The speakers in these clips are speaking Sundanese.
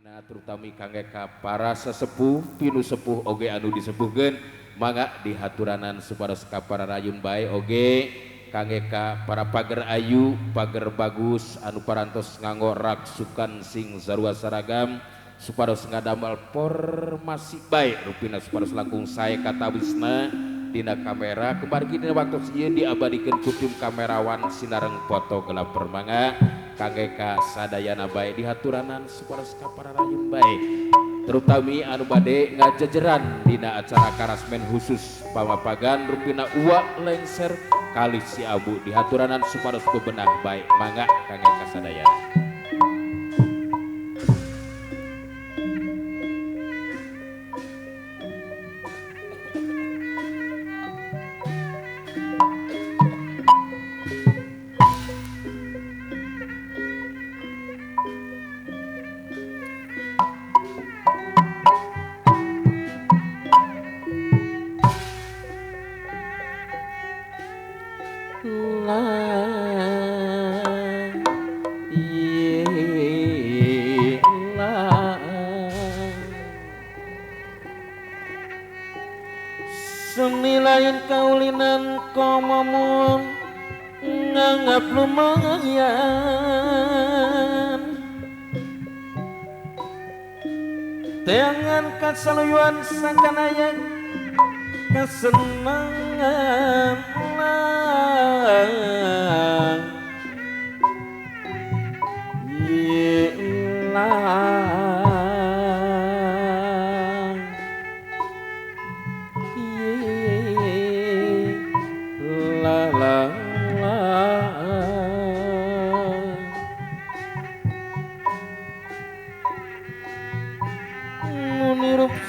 Nah, terutami kangge ka para sesepuh, pinu sepuh oge anu disepuhkeun, mangga dihaturanan supados ka para rayun bae oge kangge ka para pager ayu, pager bagus anu parantos nganggo raksukan sing sarua saragam supados ngadamel formasi bae rupina supados langkung sae katawisna dina kamera kumargi dina waktu ieu diabadikeun ku tim kamerawan sinareng fotografer mangga kangge ka sadayana bae dihaturanan supados ka para rayun bae terutami anu bade ngajejeran dina acara karasmen khusus pamapagan rupina uwa lengser kali si abu dihaturanan supados bebenah bae mangga kangge ka sadayana. Senilain kaulinan komomun nganggap lumayan teangan kasaluyuan sangkanaya kesenangan lang ye lang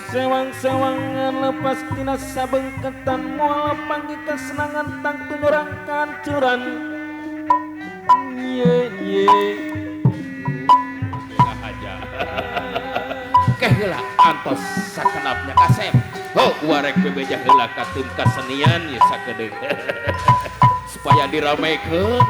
sewang-sewangan lepas tina sabengketan moal panggih kesenangan tangtu nyorang kancuran ye ye aja keh heula antos sakenapnya kasep ho warek bebeja heula ka tim kasenian ye sakedeung supaya diramekeun.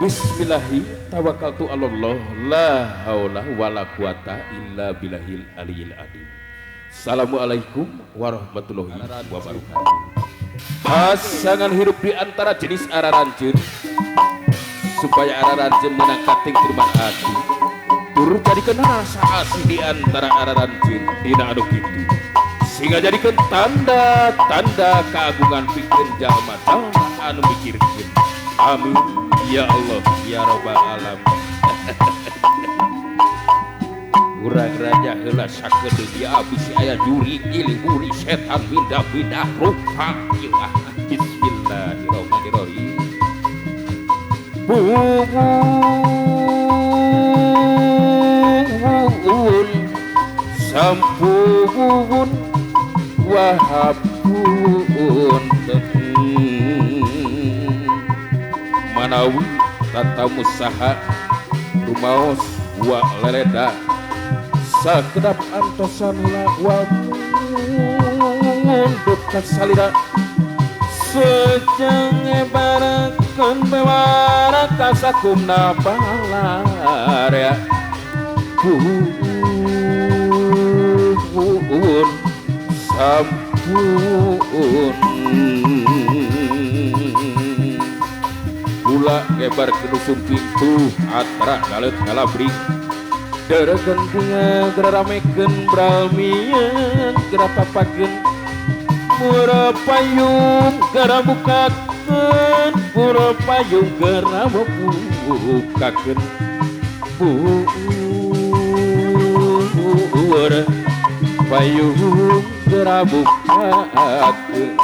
Bismillahi tawakkaltu 'alallah la haula wala quwata illa billahil aliyil azim. Assalamualaikum warahmatullahi wabarakatuh. Pasangan hirup di antara jenis araranceun supaya araranceun menang kating terima ati. Tur jadikeun rasa asih di antara araranceun dina anu kitu. Sehingga jadikeun tanda-tanda keagungan pikeun jalma-jalma anu mikirkeun. Amin. Ya Allah, ya Rabbal Alamin. Urang raja heula sakedeung dia abis aya juri iliburi setan pindah-pindah rupa ieu ah. Bismillahirrahmanirrahim. Bubun sampun wahapun manawi tatamu saha rumaos wa leleda sakedap antosan wa mundut kasalira sejeng barakan bewara kasakumna balarea bubun sampun gula ngebar ke pintu atra galet galabring deregen bunga geramekeun bralmian gerapapakeun murah payung gerabukakeun murah payung gerabukakeun murah payung gerabukakeun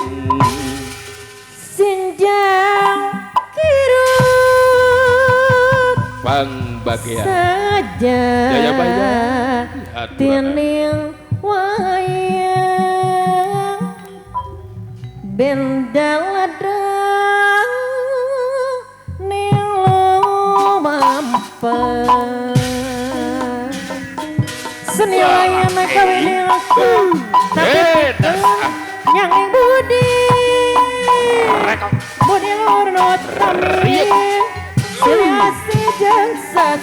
senjang pangbagean saja jaya baya tining wayang bendaladang nelo mampet seni wayang kawin aku tapi yang budi budi lur notami.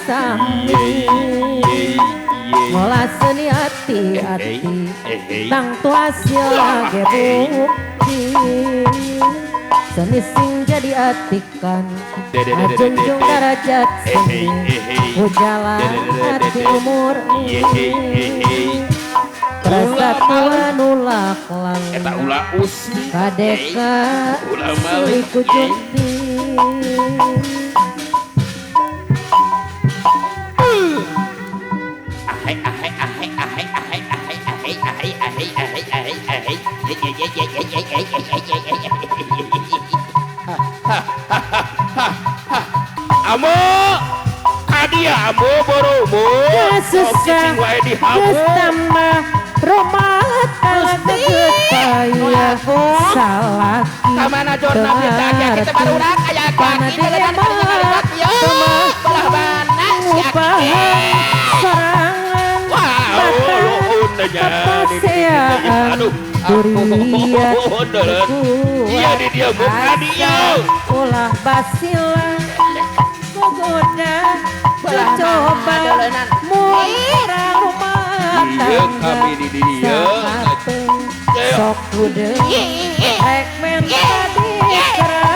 sami ngolah seni hati-hati tangtu hasil lagi bukti seni sing jadi atikan ajunjung derajat seni ujalan hati murni persatuan ulak lang kadeka suliku junti. Amo kadia amo boromo kesusah tambah rumah tangga kaya salaki kamana jonna kita kita barudak aya kaki delenan kali ya belah mana si aki sorangan kepasean durian iya di dia bukan dia ulah basila gogoda coba murah rumah tangga sok kude rek menta dikerah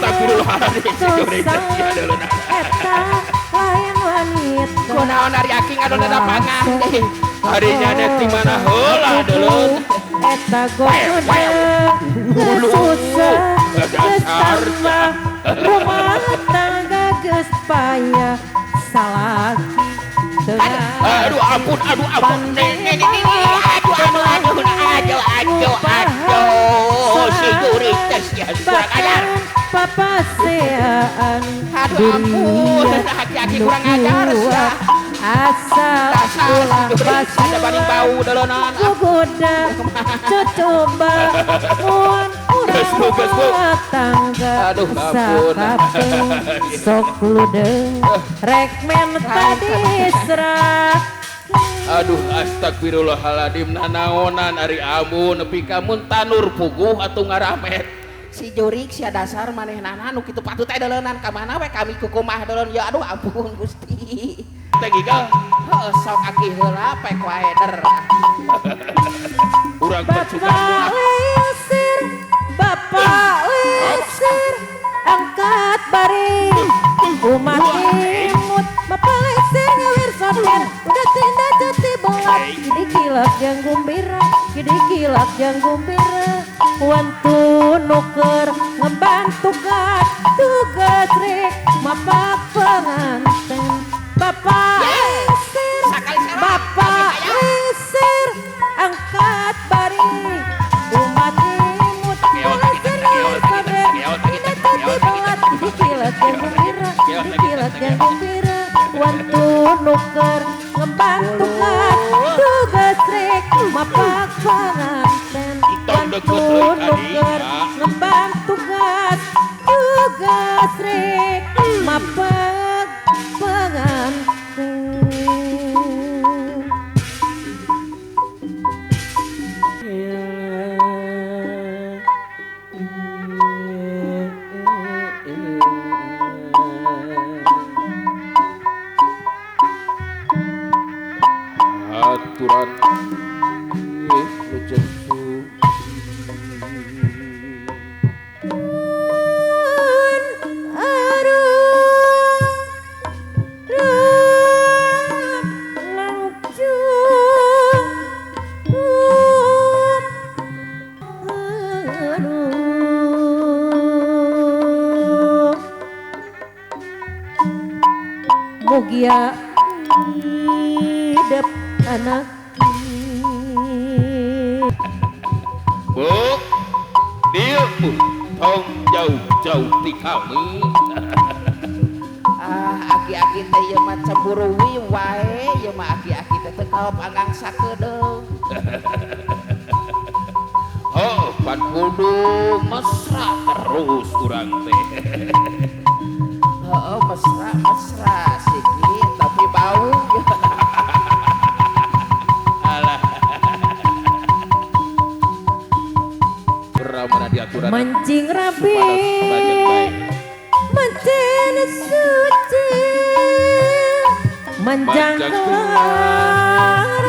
tapi eta lain wanita kunaon ari aki ngadon pangan hari nyadek di mana heula deuleun eta gogoda susah geus tambah rumah tangga geus payah salaki aduh ampun aduh ampun aduh aduh aduh aduh aduh aduh si jurik teh sia kurang ajar papasean aduh ampun aki-aki kurang ajar sia asal ulah ada baning bau deuleunana gogoda cocoba mun urang rumah tangga sakapeng sok ludeung rek menta diserah. Aduh astagfirullahaladzim nanaonan ari amu nepi ka mun tanur puguh atuh ngaramet si jurik sia dasar manehnana nu kitu patut teh deuleunan ka mana we kami kukumah deuleun ya aduh ampun Gusti teh gigal heuh sok aki heula pek wae der urang percukan lengsir bapak lengsir angkat baring umat imut bapak lengsir ngawir soden udah tindak jati bolat kini kilap yang gumbira kini kilap yang gumbira wantu nuker ngebantu kat tugas rek mapak penganten bapak lengsir bapak lengsir angkat baring umat imut lengsir ngawir soden udah jati bolat kini kilap yang gumbira kini kilap yang gumbira wantu nuker ngebantu kat tugas rek mapak penganten wantu nuker ngebantu kat tugas rek mapak penganten. Aturan Mugia hidup anak. Bu, dia bu, tong jauh-jauh ti kami. Ah, aki-aki teh ieu mah cemburu wae, ieu mah aki-aki teh teu kaop anggang sakedeung. Oh, pan kudu mesra terus urang teh. Heeh, mesra-mesra sikit tapi bau. Alah. Ramana diaturan. Mancing rapi, mancing suci. Manjang kelar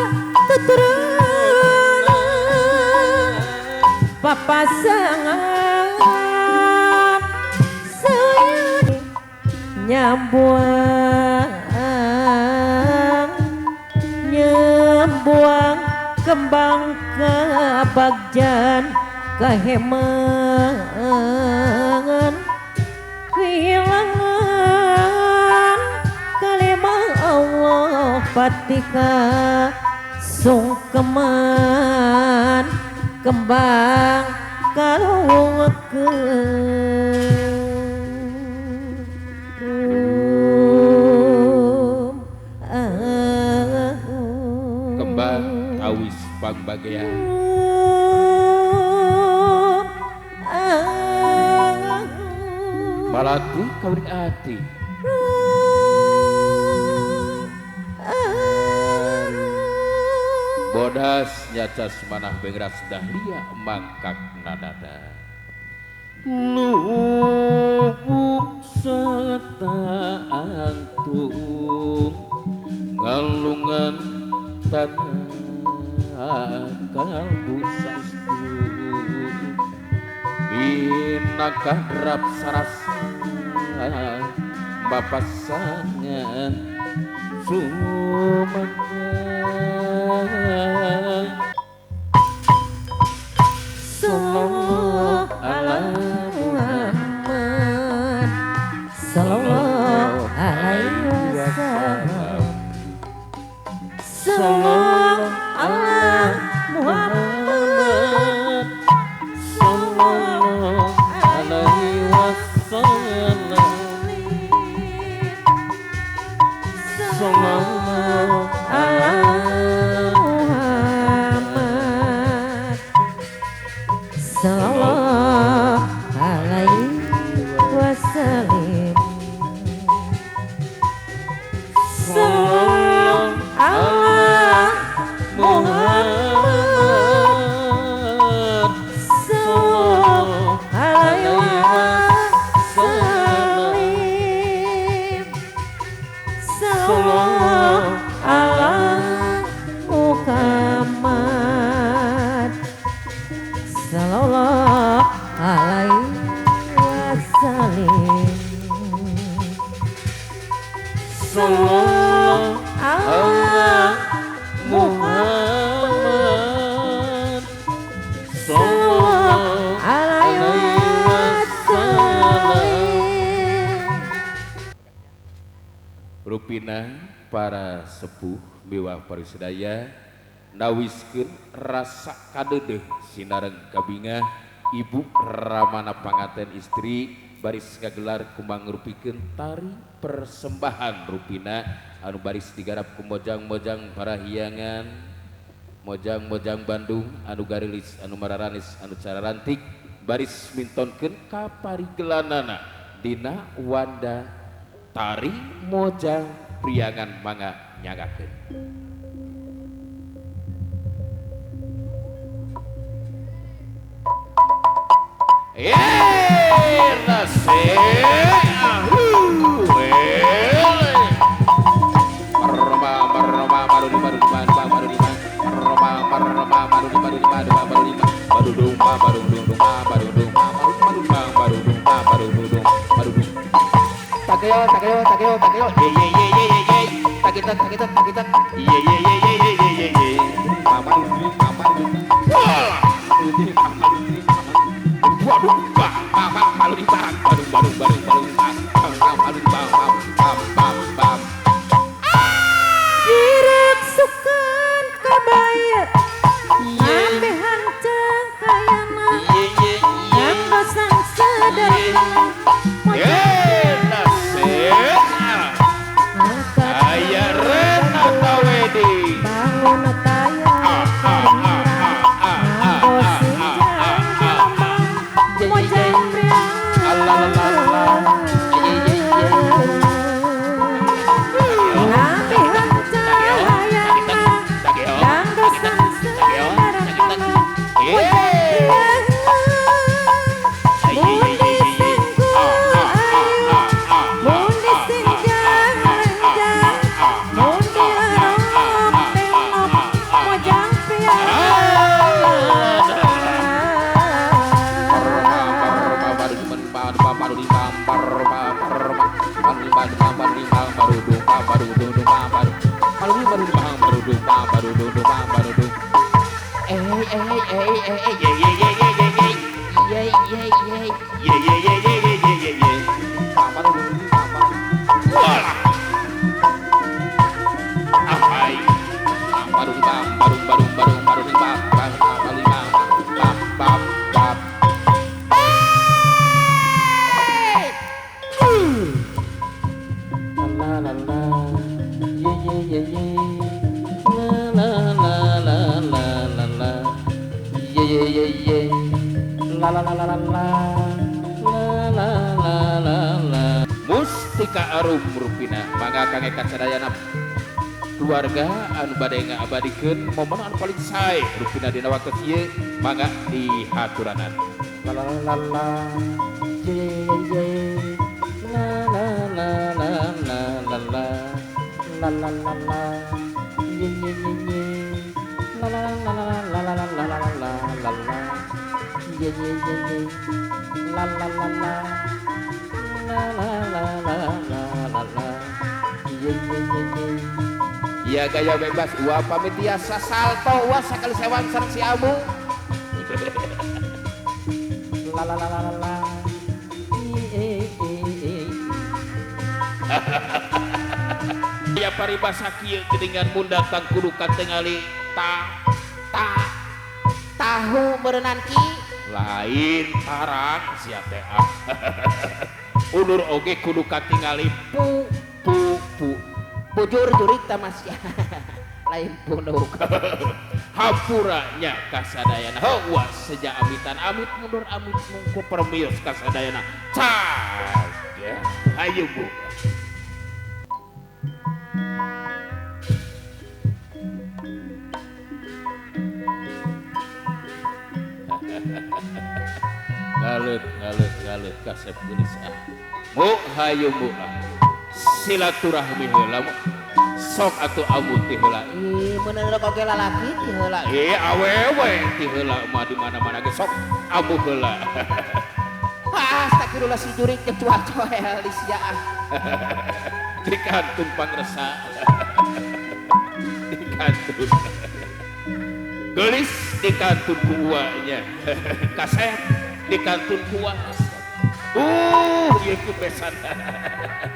tuturunan papasangan sayang nyambuang nyembuang kembang kabagjan kahemangan kehilangan kalimah Allah patika sungkeman kembang kalungkeun. Kembang awis pangbagean malati kawin ati bodas nyacas manah bengras dahlia mangkak nadada lubuk serta antung ngalungan tanah kalbu saestu binakadrap sarasa bapasangan sumangga. Sallallahu ala Muhammad sallallahu alaihi wasallam. Sallallahu ala Muhammad sallallahu alaihi wasallam. Sallallahu ala Muhammad sallallahu alaihi wasallam. Sallallahu ala Muhammad sallallahu alaihi wasallam. Sallallahu ala Muhammad sallallahu alaihi wasallam. Sallallahu ala Muhammad sallallahu alaihi wasallam. Rupina para sepuh miwah parisadaya nawiskeun rasa kadeudeung sinareng kabingah ibu Ramana pangaten istri baris ngagelar kumangrupikeun tari persembahan rupina anu baris digarap ku mojang-mojang parahiangan mojang-mojang Bandung anu garilis anu mararanis anu cararantik baris mintonkeun ka parigelanana dina wanda tari mojang priangan mangga nyagakeun. Takeo takeo takeo takeo ye ye ye ye ye ye takita takita takita ye ye ye ye ye ye ye ye mama dulu mama dulu waduh bang bang bang baru di bang baru baru baru baru bang bang baru bang bang bang bang bang direk sukan kabaya ambe hancang kayana anggosan sederhana. La la la la. Mustika Arum rupina mangga kangge kasadayana keluarga anu bade ngaabadikeun momen anu paling sae rupina dina waktu ieu mangga dihaturanan. La la la la ye ye la la la la la la la la la la la ye ye ye ye la la la la la la la la la la la ye ye ye ye la la la la la la la la la la ye ye ye ye. Ya gaya bebas ua pamit tiasa salto ua sakali sewan sareng si Abu. La la la la la e e e. Ya paribasa kieu geuningan mun datang kudu katingali ta ta tahu meureunan ki lain tarang sia teh. Ulur oge kudu katingali pu pu pu bujur jurik ta mas ya. Lain punuk. Hampuranya kasadayana. Hawa seja amitan amit mundur amit mungku permios kasadayana. Cak ya. Ayo bu. Ngalet ngalet ngalet kasep geulis ah. Mu hayu mu ah. Silaturahmi heula sok atuh amu ti heula. Ih meunang oge lalaki ti heula. Ih awewe ti heula mah di mana-mana ge sok amu heula. Astagfirullah si jurik jeung cuak coel di sia ah. Dikantun pangresa. Dikantun. Geulis dikantun ku uanya. Kasep dikantun ku uang. Ieu ku besan.